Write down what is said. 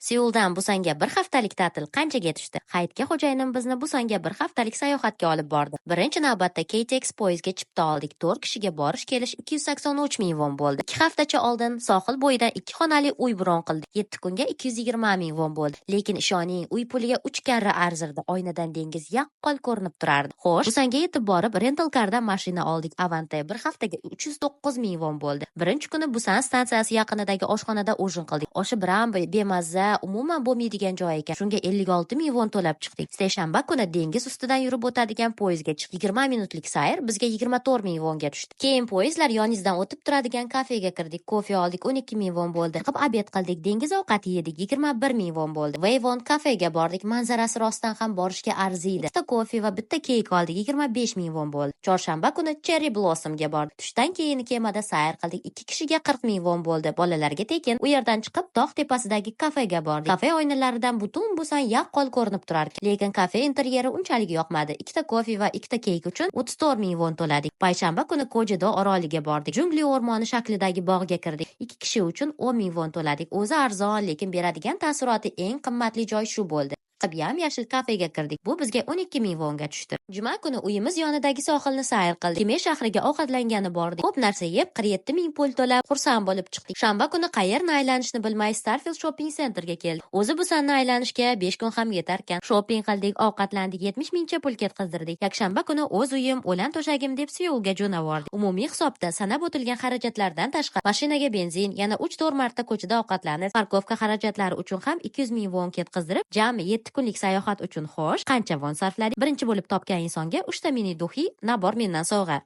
Seuldan Busanga bir haftalik ta'til qanchaga tushdi? Hayitga xo'jayinim bizni Busanga bir haftalik sayohatga olib bordi. Birinchi navbatda KTX poyezdga chipta oldik. 4 kishiga borish-kelish 283 ming von bo'ldi. 2 haftacha oldin sohil bo'yidan 2 xonali uy bron qildik. 7 kunga 220 ming von bo'ldi. Lekin ishoning, uy puliga 3 karra arzirdi. Oynadan dengiz yaqqol ko'rinib turardi. Xo'sh, Busanga yetib borib, rental cardan mashina oldik. Avante bir haftaga 309 ming von bo'ldi. Birinchi kuni Busan stansiyasi yaqinidagi oshxonada ujin qildik. Oshi biram bemaza, umuman bo'lmaydigan joy ekan. Shunga 56 ming von to'lab chiqdik. Seshanba kuni dengiz ustidan yurib o'tadigan poyezdga chiqdik. 20 minutlik sayr bizga 24 ming vonga tushdi. Keyin poyezdlar yoningizdan o'tib turadigan kafega kirdik. Kofe oldik, 12 ming von bo'ldi. Chiqib обед qildik, dengiz ovqati yedik, 21 ming von bo'ldi. Wayvon kafega bordik. Manzarasi rostdan ham borishga arziydi. Bitta kofe va bitta keyk oldik, 25 ming von bo'ldi. Chorshanba kuni Cherry Blossomga bordik. Tushdan keyin kemada sayr qildik. 2 kishiga 40 ming von bo'ldi. Bolalarga tekin. U yerdan chiqib tog' tepasidagi kafega bordik. Kafe oynalaridan butun Busan yaqqol ko'rinib turarkan. Lekin kafe interyeri unchalik yoqmadi. Ikkita kofe va ikkita keyk uchun 34 ming von to'ladik. Payshanba kuni Kojedo oroliga bordik. Jungli o'rmoni shaklidagi bog'ga kirdik. 2 kishi uchun 10 ming von to'ladik. O'zi arzon, lekin beradigan taassuroti eng qimmatli joy shu bo'ldi. Chiqib yam-yashil kafega kirdik. Bu bizga 12 ming vonga tushdi. Juma kuni uyimiz yonidagi sohilni sayr qildik. Keme shahriga ovqatlangani bordik. Ko'p narsa yeb, 47 ming pul to'lab, xursand bo'lib chiqdik. Shanba kuni qayerni aylanishni bilmay Starfield Shopping Centerga keldik. O'zi Busanni aylanishga 5 kun ham yetarkan. Shopping qildik, ovqatlandik, 70 mingcha pul ketqizdirdik. Yakshanba kuni o'z uyim, o'lan to'shagim deb Seulga jo'navordik. Umumiy hisobda sanab o'tilgan xarajatlardan tashqari mashinaga benzin, yana 3-4 marta ko'chada ovqatlanib, парковка xarajatlari uchun ham 200 ming von ketqizdirib, jami 7 kunlik sayohat uchun, xo'sh, qancha von sarfladik? Birinchi bo'lib topgan insonga 3 ta mini духи набор mendan sovg'a.